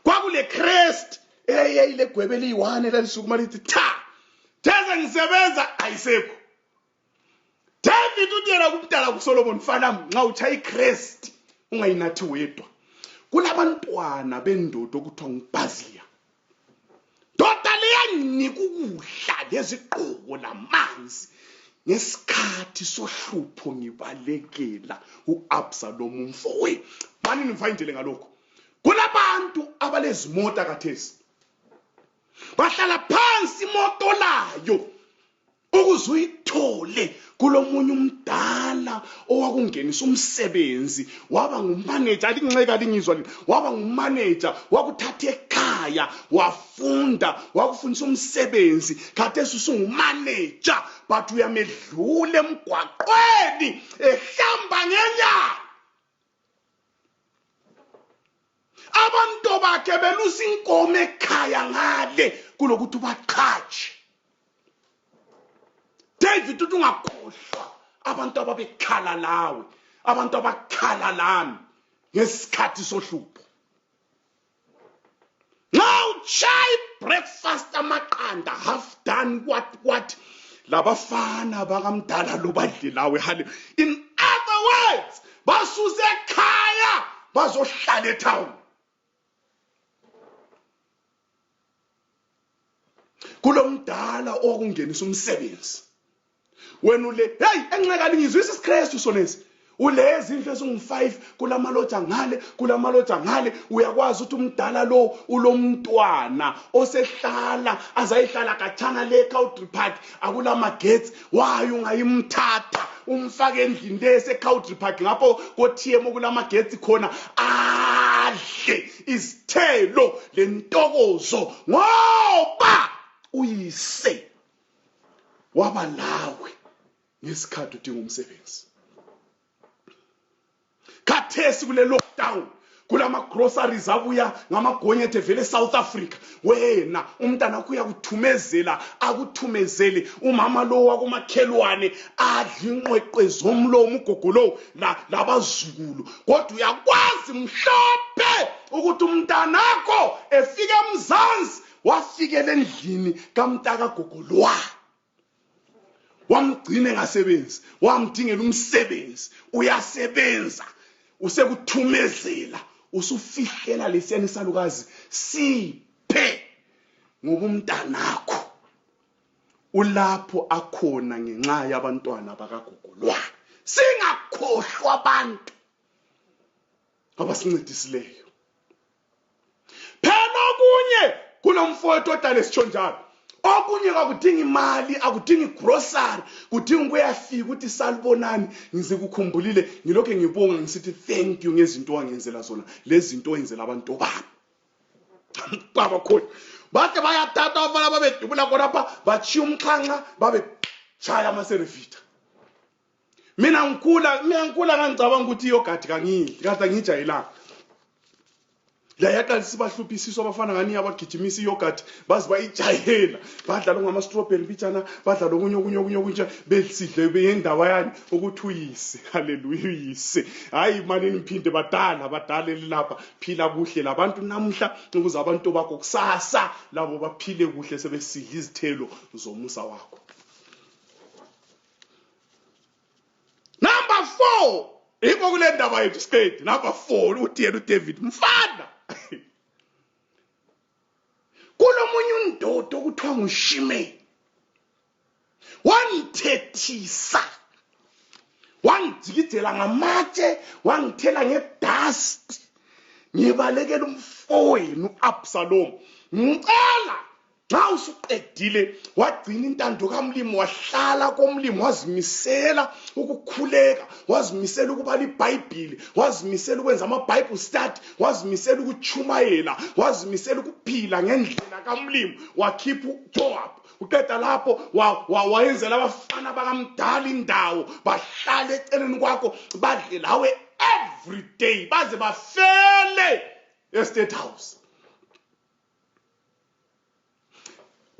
kwakule crest eyile gwebele i1 lalisuku lithi tha thaze ngisebenza ayisekho David utiyela kumdala kuSolomon mfana nxa uchaya icrest ungayinathi wedwa kulabantwana bendodo okuthiwa nguBasilia doda leyanika ukudla lezigqoko namanzi ngesikhathi sohlupho ngibalekela uAbsalom umfowethu bani nifayindele ngalokho kulabantu abalezimota kathesi bahlala phansi imoto layo ukuze uyithole kulomunye umdala owakungenisa umsebenzi waba ngumanager alinxeka lingizwa waba ngumanager wakuthatha ekhaya wafunda wakufundisa umsebenzi khathesi usungumanager but uyamedlula emgwaqweni ehlamba ngenyawo abantu bakhe belusa inkomo ekhaya ngale kulokuthi ubaqhatshe David uthi ungakhohlwa abantu ababekhala lawe abantu abakhala lami ngesikhathi sohlupho now chai breakfast amaqanda half done what labafana bakamdala lo badle lawe hale in other words basuze ekhaya bazohlala etown kulomdala okungenisa umsebenzi wena ule hey enxeka lingizwisa isikrestu sonesi ulezi indlu ezingu5 kulamaloja ngale kulamaloja ngale uyakwazi ukuthi umdala lo ulomntwana osehlala azayihlala kachana le Country Park akulamagetsi wayo ungayimthatha umfake endlini lese Country Park ngapho koTM okulamagetsi khona adle izithelo lentokozo ngoba uyise wabalawe ngesikhathi udinga umsebenzi khathesi kule lockdown kulama groceries abuya ngamagonyethe vele South Africa wena umntana wakho uyakuthumezela akuthumezele umama lo wakumakhelwane adla inqweqwe zomlomo ugogolo labazukulu kodwa uyakwazi mhlophe ukuthi umntanakho efike eMzansi wafikele endlini kamntaka gogolwa wamgcine ngasebenzi wamdingela umsebenzi uyasebenza usekuthumezela usufihlela lesiyani salukazi siphe ngoba umntanakho ulapho akhona ngenxa yabantwana bakagogolwa singakhohlwa abantu abasincedisileyo phela okunye kulomfowethu odale sithonjalo okunye akudingi imali akudingi grocery kudinga ukuyafika ukuthi salibonani ngize kukhumbulile ngilokho ngibonga ngisithi thank you ngezinto wangenzela zona lezi zinto wenzela abantu baba khona bathe bayathatha abafana babedubula khona lapha bachiya umxhanxa babe chaya amaservita mina ngikhula ngangicabanga ukuthi yogurt kangidli kade ngijayelanga la yaqalisa bahluphisiso abafana ngani abagijimisa yogurt bazi bayijayela badla ngama strawberry bitshana badla lokunye besidle beyendawo yani ukuthi uyise haleluya uyise hayi imali niphinde badala lapha phila kuhle labantu namuhla ukuze abantu bakho kusasa labo baphile kuhle sebesidla izithelo zomusa wakho. Number 4 iko kule ndaba yethu skate number 4 uthi yena uDavid mfana kulomunye undodo okuthiwa nguShimei wangithethisa wangijikijela ngamatshe wangithela ngedust ngibalekela umfowenu uAbsalom ngicela xa usuqedile wagcina intando kaMlimi wahlala koMlimi wazimisela ukukhuleka wazimisela ukubala iBhayibheli wazimisela ukwenza amaBible study wazimisela ukuchumayela wazimisela ukuphila ngendlela kaMlimi wakhipha uJoab uqeda lapho wayenzela abafana bakaMdala indawo bahlala eceleni kwakho badle lawe every day baze bafele estate house.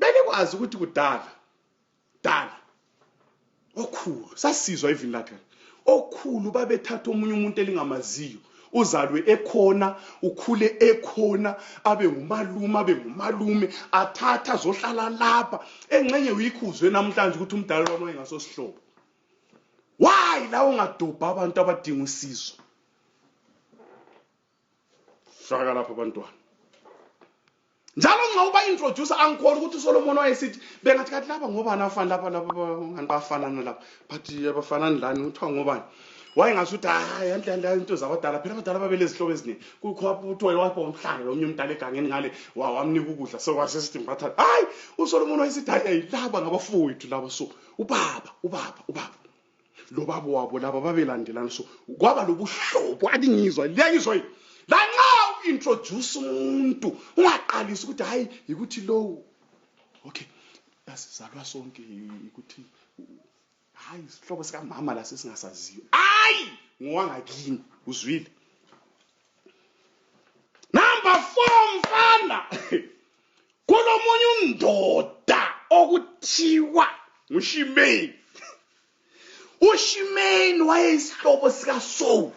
Benikwazi ukuthi kudala okhulu sasizwa even lakhe okhulu babethatha omunye umuntu elingamaziyo uzalwe ekhona ukhule ekhona abe ngumalume athatha zohlala lapha engcenye uyikhuzwe namhlanje ukuthi umdala wona engasosihlobo why la ungadobha abantu abadinga usizo shaka lapha abantwana njalo nxa uba introducer angikholwa ukuthi uSolomon wayesithi bengathi kathi laba ngobani afana lapha ngani bafana nalapha but abafana ndlani uthiwa ngobani wayengasuthi hayi andla into zabadala phela abadala babele izihlobo eziningi kuthiwa wapha umhlanga lo omnyumdala egangeni ngale wamnika ukudla sokwasesithi mbatha hayi uSolomon wayesithi hayi laba ngabafowethu laba so ubaba lo baba wabo laba babelandelana so kwaba lobuhlobo alingizwa liyangizwa yini la nxa introduce umuntu ungaqalisa ukuthi hayi ukuthi lo okay asizalwa sonke ukuthi hayi isihlobo sika mama la sesingasaziyo hayi ngowangakini uzwile number 4 mfana kulomunye undoda okuthiwa uShimei uShimei wayeyisihlobo sika Saul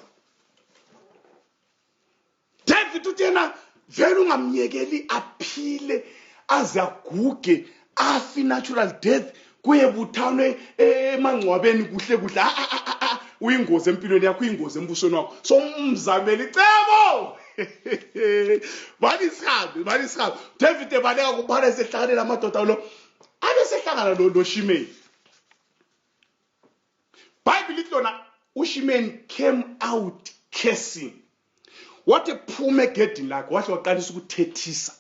David utena vele ungamnyekeli aphile aze aguge afi natural death kuye buthanwe emangcwabeni kuhle uyingozi empilweni yakho uyingozi embusweni wakho so umzameli cebo balisabe David ebaleka kuphana esehlanganela amadoda lo abesehlangana lo Shimei Bible lithi lona uShimei came out cursing what ephume egedini lakhe wahle waqalisa ukuthethisa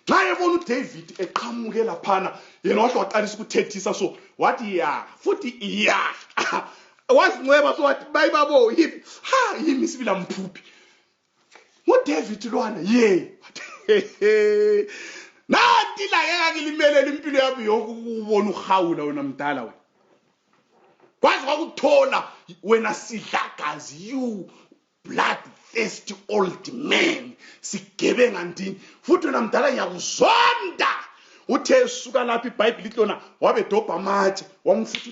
xa ebona uDavid eqhamuke laphana yena wahle waqalisa ukuthethisa so wathi ya futhi ya wazincweba so wathi bayibabo yimi sibila mphuphi uDavid lwana nathi la yake limelele impilo yabo yokubona uhawula wena mdala wena kwazi kwakuthola wena sidlagazi you bloodthirsty old man sigebenga ndini futhi wena mdala ngiyakuzonda uthe esuka lapha iBhayibheli lithi lona wabedobha amatshe wamfutha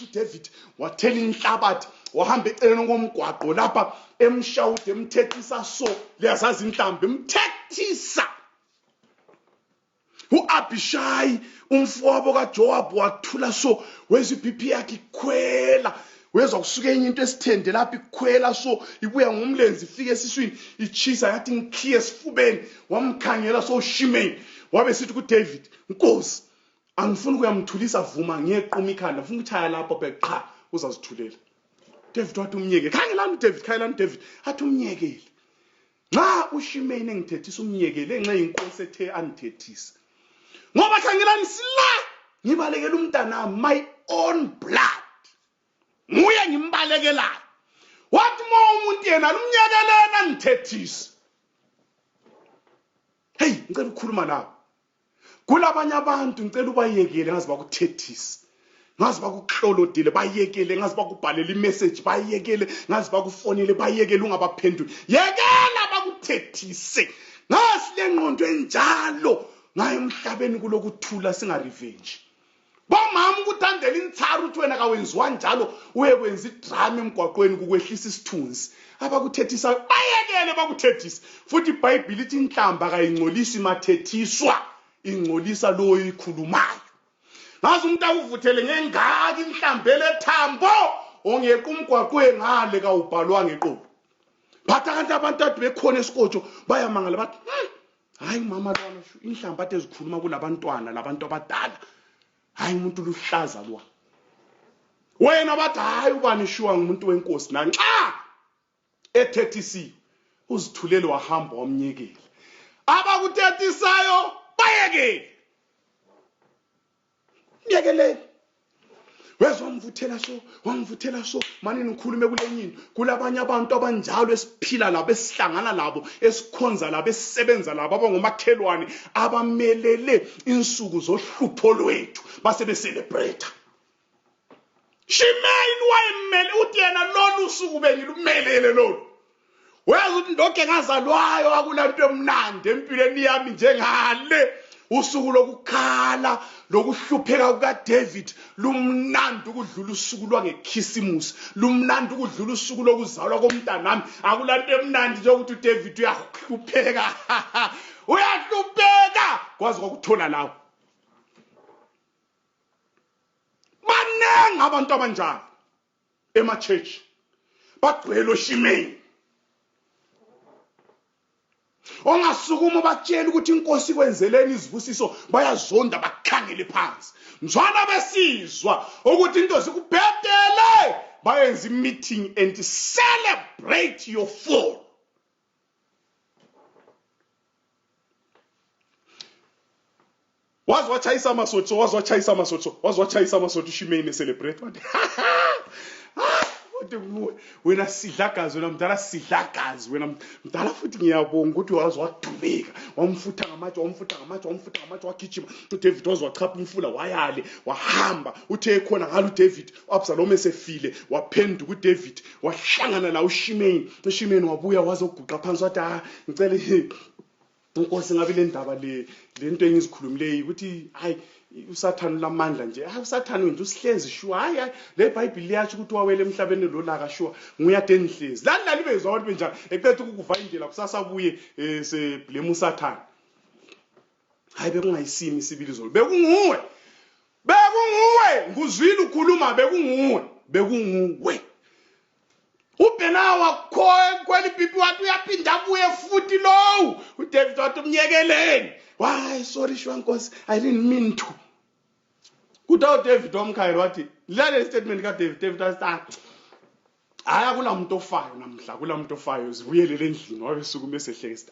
uDavid wathela inhlabathi wahamba eceleni komgwaqo lapha emshawude emthethisa so liyazazi inhlambe emthethisa uAbishai umfowabo kaJoab wathula so wezi iBP yakhe ikhwela wezwa kusuka enye into esithende lapha ikhwela so ibuya ngomlenzi ifike esiswini ichisa yathi ngikhiye esifubeni wamkhangela so uShimei wabe sithi kuDavid Nkosi angifuni ukuyamthulisa vuma ngiyeqhuma ikhanda ngifuna ukuthaya lapho beqha uzazithulela David wathi umnyeke khangelani David athi umnyekele nxa uShimei engithethisa umnyekele nxa inkosi ethe anithethisa ngoba khangelani sila ngibalekela umntana my own blood nguye ngimbalekelayo wathi umuntu yena lumnyekelena anithethisa hey ngicela ukukhuluma nawe kulabanye abantu ngicela ubayekele ngazi bakuthethisa ngazi bakuhlolodile bayekele ngazi bakubhalela imessage bayekele ngazi bakufonele bayekele ungabaphenduli yekela bakuthethise ngasi lengqondo enjalo ngaye emhlabeni kulokuthula singa revenge bomama ukuthandela intsaru uthi wena kawenziwa njalo uye kwenza idrama emgwaqweni kukwehlisa isithunzi abakuthethisa bayekele bakuthethisa futhi iBhayibheli lithi inhlamba kayingcolisi mathethiswa ingcolisa lo oyikhulumayo ngazi umuntu akuvuthele ngengaki inhlambele ethambo ongeqa umgwaqweni ngale kawubhalwa ngeqobo batha kanti abantu ade bekhona esikotsho bayamangala bathi hayi mama lwana inhlamba ade zikhuluma kulabantwana labantu abadala hayi umuntu luhlaza lwa wena bathi hayi ubani shuwa umuntu wenkosi nanxa ethethisiwe uzithulele wahamba wamnyekela abakuthethisayo bayekele nyekelele wamvuthela so manini ngikhulume kulenyini kulabanye abantu abanjalo esiphila labo esihlangana labo esikhonza labo esisebenza labo abangomakhelwane abamelele insuku zohlupho lwethu basebe celebrate Shimei wayemele uthi yena lolu suku bengilumelele lolu wazi ukuthi ndokhe ngazalwayo akulanto emnandi empilweni yami njengale usuku lokukhala lokuhlupheka kukaDavid lumnandi ukudlula usuku lwangekhisimusi lumnandi ukudlula usuku lokuzalwa komntanami akulanto emnandi nje ukuthi uDavid uyahlupheka kwazi ukuthola lawo banengi abantu abanjalo ema church bagcwele uShimei ongasukuma batshela ukuthi inkosi kwenzeleni izibusiso bayazonda bakhangele phansi mzwana besizwa ukuthi into zikubhedele bayenza meeting and celebrate your fall. Wazwachayisa amasotsho uShimei celebrate what? Wena sidlakazi wena mdala sidlakazi wena mdala futhi ngiyabonga ukuthi wazi wadubeka wamfutha ngamatshe wagijima uDavid wazwachapha umfula wayale wahamba uthe khona ngalo uDavid uAbsalom esefile waphenduka uDavid wahlangana la uShimei wabuya wazoguqa phansi wathi ngicela inkosi ngabe le ndaba le nto engizikhulumileyo ukuthi hayi uSathane lamandla nje uSathane wena usihlezi sure hayi le iBhayibheli liyathi ukuthi wawele emhlabeni lolaka sure nguyade enhlezi lani bezwa abantu benjani eqethe ukuva indlela kusasa buye se blame uSathane hayi bekungayisimi isibilizo bekunguwe nguzwile ukhuluma bekunguwe uBhenawa kweli pipi wathi uyaphinda buye futhi lo uDavid wathi umnyekeleni why sorry shwa nkosi I didn't mean to kuthawu David wamkhayela wathi lale statement kaDavid wathi haya kunamuntu ofayo namhla kunamuntu ofayo zibuyelele endlini wabesukuma esehlekisa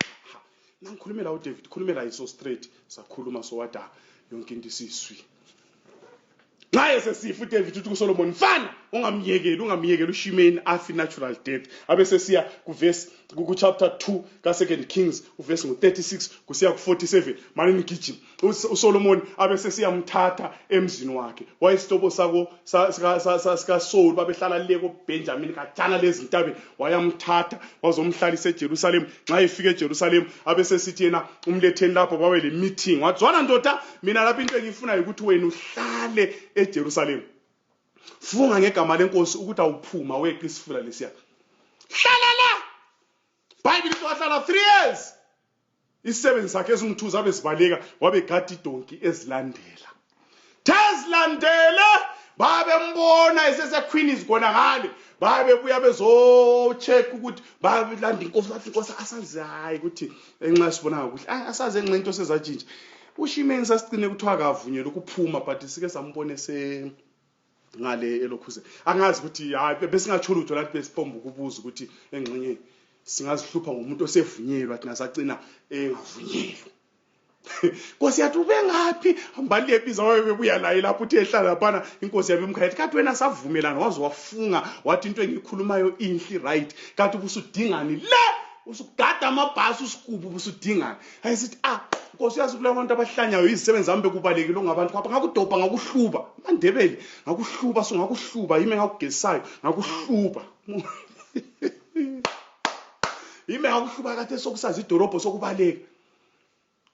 nangikhulumela uDavid khulumela iso straight sakhuluma so wathi yonke into isiswi ngaye sesifa uDavid uthi kuSolomon mfana ungamyekeli uShimei afi natural death abese siya kuverse ku chapter 2 ka 2 Kings uverse ngo36 kusiya ku47 manje ngigijima uSolomon abese siyamthatha emzini wakhe wayisitobo sika Saul babehlala le ko Benjamin kajana lezintabe wayamthatha wazomhlalisa eJerusalem nxa efika eJerusalem abese sithi yena umletheni lapho bawe le meeting wadzwana ndoda mina lapho into engifuna ukuthi wena uhlale eJerusalem funga ngegama lenkosi ukuthi awuphuma weqe isifula lesiya hlala la Bible wahlala 3 years isebenzi sakhe ezingithuza abezibaleka wabegadi idonki ezilandela babembona esese-Queen izigona ngale babebuya bezo-check ukuthi babelanda inkosi asazi hayi ukuthi enxa sibonanga kuhle asazi enxa into sezatshintsha uShimei sasicine kuthiwa akavunyelwe ukuphuma but sike sambone ngale elokhuze angazi ukuthi hayi besingatsho lutho lathi besipomba ukubuza ukuthi engxenye singazihlupha ngomuntu osevunyelwa athi nasagcina engavunyelwa Nkosi yathi ube ngaphi hambali ebiza wayebuya naye lapho uthi ehlala laphana inkosi yabemkhayela kathi wena savumelana wazi wafunga wathi into engikhulumayo inhle right kathi ubusudingani le usugada amabhasi usikubu ubusudingani ayisithi Nkosi yazi kula abantu abahlanyayo izisebenzi zami bekubalekile ngabantu kwapha ngakudobha ngakuhluba mandebele ngakuhluba ngakuhluba yime ngakugesayo ngakuhluba yime ngakuhluba kade sokusazi idorobho sokubaleka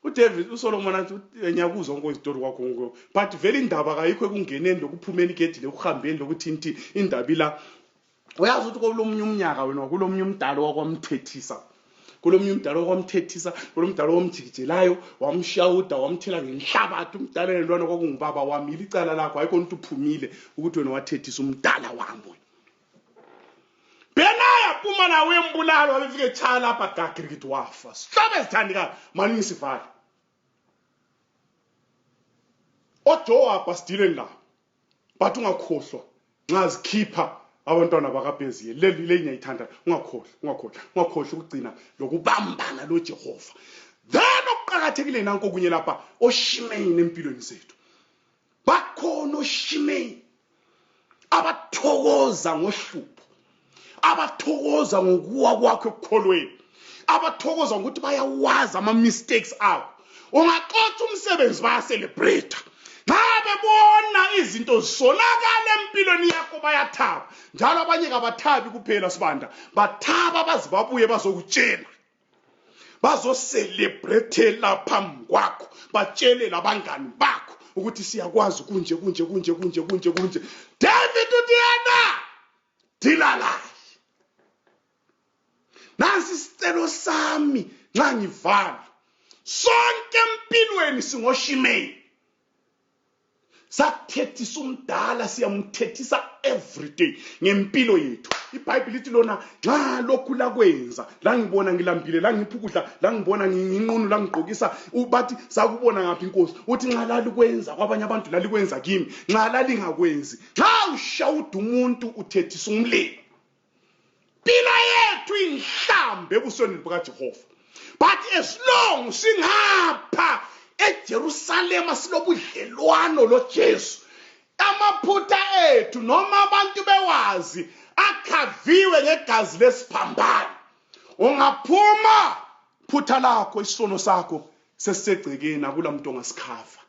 uDavid uSolomon athi nyakuzwa nkonke isitori kwakho ngo but vele indaba kayikho ekungeneni lokuphumeni igedi lokuhambeni lokuthi indaba ila uyazi ukuthi kolomnye umnyaka wena kulomnye umdalo wakwamthethisa kulomnye umdalo wakwamthethisa kulomdalo womjikijelayo wamshawuda wamthela ngenhlabathi umdala lelwana kwakungubaba wami ilicala lakho ayikho umuntu uphumile ukuthi wena wathethisa umdala wami Benaya phuma nawe embulalo wabefike echala lapha gagrikithi wafa sihlabe sithandika mani ngisifala oJoab asidile la but ungakhohlwa ngazikhipha abantwana bakaBheziye le nyayithanda ungakhohlwa ukugcina lokubambana loJehova then okuqhakathekile nanko kunye lapha oShimei nempilweni zethu bakhona oShimei abathokoza ngohlupho abathokoza ngokuwa kwakhe ekukholweni abathokoza ukuthi bayawazi ama mistakes abo ungaqotha umsebenzi baya celebrate ngabe bona izinto zisonakala empilweni yakho bayathaba njalo abanye kabathabi kuphela sibanda bathaba bazibabuye bazokutshela bazo celebrate lapha kwakho batshele labangani bakho ukuthi siyakwazi kunje David uthi yena dilala Nansi isicelo sami nxa ngivala sonke empilweni singoShimei sakuthethisa umdala siyamthethisa every day ngempilo yethu iBhayibheli lithi lona nxa lokhu lakwenza la ngibona ngilambile la ngiphukudla la ngibona nginqunu la ngigqokisa bathi sakubona ngaphi inkosi uthi nxa lalikwenza kwabanye abantu lalikwenza kimi nxa lalingakwenzi nxa ushawuda umuntu uthethisa umlilo impilo yethu inhlambe ebusweni bukaJehova but as long singapha eJerusalema silobudlelwano loJesu amaphutha ethu noma abantu bewazi akhaviwe ngegazi lesiphambano ungaphuma phutha lakho isono sakho sesegcekeni akula muntu ongasikhava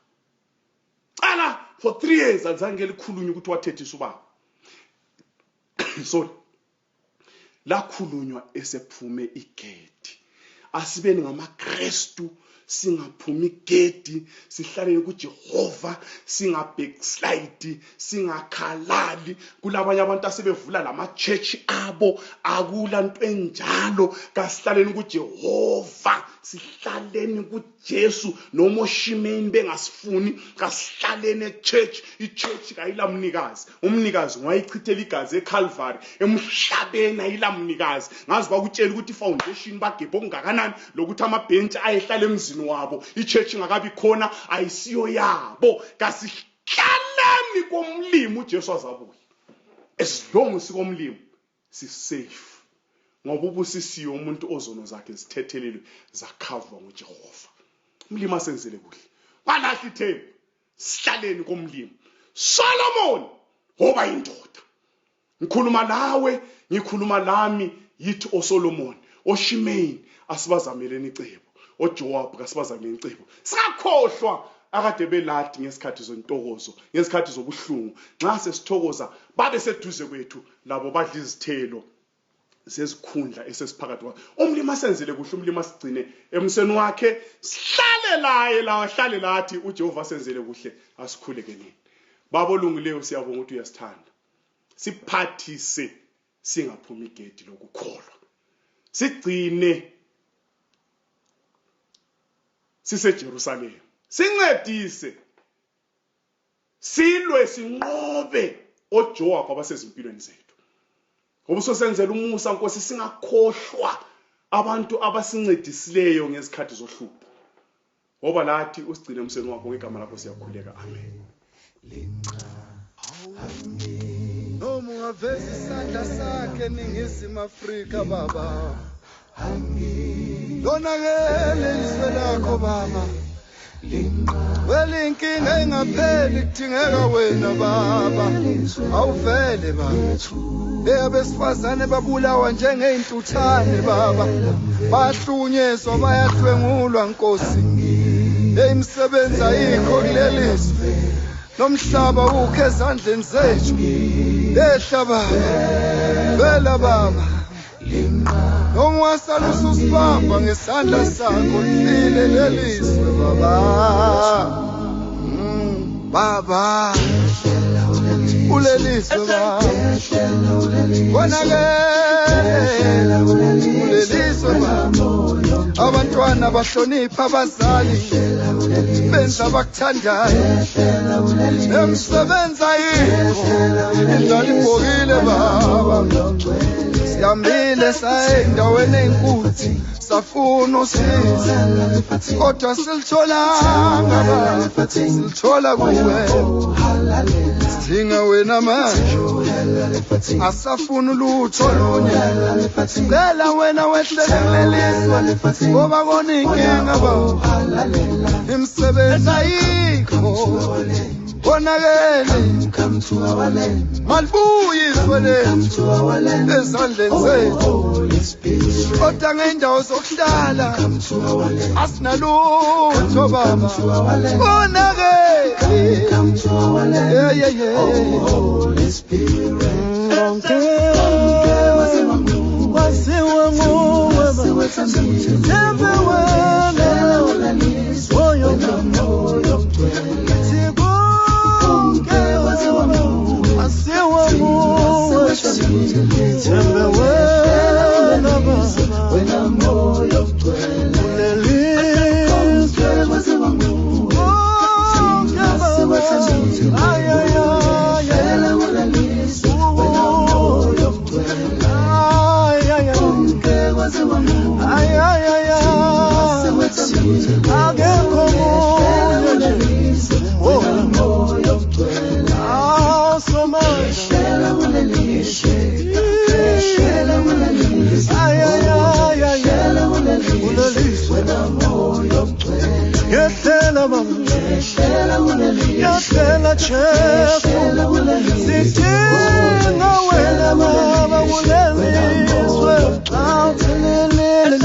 cala for 3 years azange likhulunywe ukuthi wathethisa ubaba sorry lakhulunywa esephume igedi asibeni ngamaKristu singaphumi igedi sihlalele kuJehova singabackslide singakhalali kulabanye abantu asebevula lama church abo akula nto enjalo kasihlaleni kuJehova sihlaleni kuJesu noma oshimeni bengasifuni kasihlaleni eChurch iChurch kayilamnikazi umnikazi wayichithela igazi eCalvary emhlabeni ayilamnikazi ngazi bakutshela ukuthi ifoundation bagebhe okungakanani lokuthi amabhentsha ayehlala emzini wabo iChurch ingakabi khona ayisiyo yabo kasihlaleni komlimo uJesu azabuya as long sikomlimo si safe ngoba ubusisiwe umuntu ozono zakhe zithethelelwe zakhavwa nguJehova umlimo asenzele kuhle walahla ithemba sihlaleni komlimo Solomon hoba indoda ngikhuluma nawe ngikhuluma lami yithi oSolomon oShimei asibazamele icebo oJoab kasibazamele icebo sakhohlwa akade beladi ngesikhathi zontokozo ngesikhathi zobuhlungu nxa sesithokoza babe seduze kwethu labo badla izithelo sesikhundla esesiphakathi kwakhe umlimo asenzele kuhle umlimo asigcine emseni wakhe sihlale laye la hlale lathi uJehova asenzele kuhle asikhulekeleni babo olungileyo siyabonga ukuthi uyasithanda siphathise singaphumi igedi lokukholwa sigcine siseJerusalem sincedise silwe sinqobe oJoab abasezimpilweni zethu obusosenzela umusa Nkosi singakhohlwa abantu abasincedisileyo ngezikhathi zohlupho ngoba lathi usigcine emseni wakho ngegama lakho siyakhuleka amen noma ungaveza isandla sakhe eNingizimu Afrika baba lonakele izwe lakho baba welinkinga engapheli kudingeka wena baba awuvele baba abesifazane babulawa njengeintuthane baba bahlunyezwa bayadlwengulwa Nkosi imisebenzi ayikho kulelizwe nomhlaba ukho ezandleni zethu ehlaba vela baba noma wasalusa usibamba ngesandla sakho lifile lelizwe baba baba ulelizwe baba konakele ulelizwe baba abantwana bahlonipha abazali benza abakuthandayo emsebenzi ayikho indlala ibhokile baba siyambile saye endaweni enkulu safuna usizo kodwa silitholanga baba silithola kuwe sidinga wena manje asafuna ulutho lunye cela wena wehlelelizwe ngoba kona inkinga baba imisebenzi ayikho konakele malibuyiswe lethu ezandleni zethu kodwa ngendawo zokuhlala asinalutho baba konakele wasiwa nguwe wena Jesu sidinga wena baba kulezizwe awuthelelele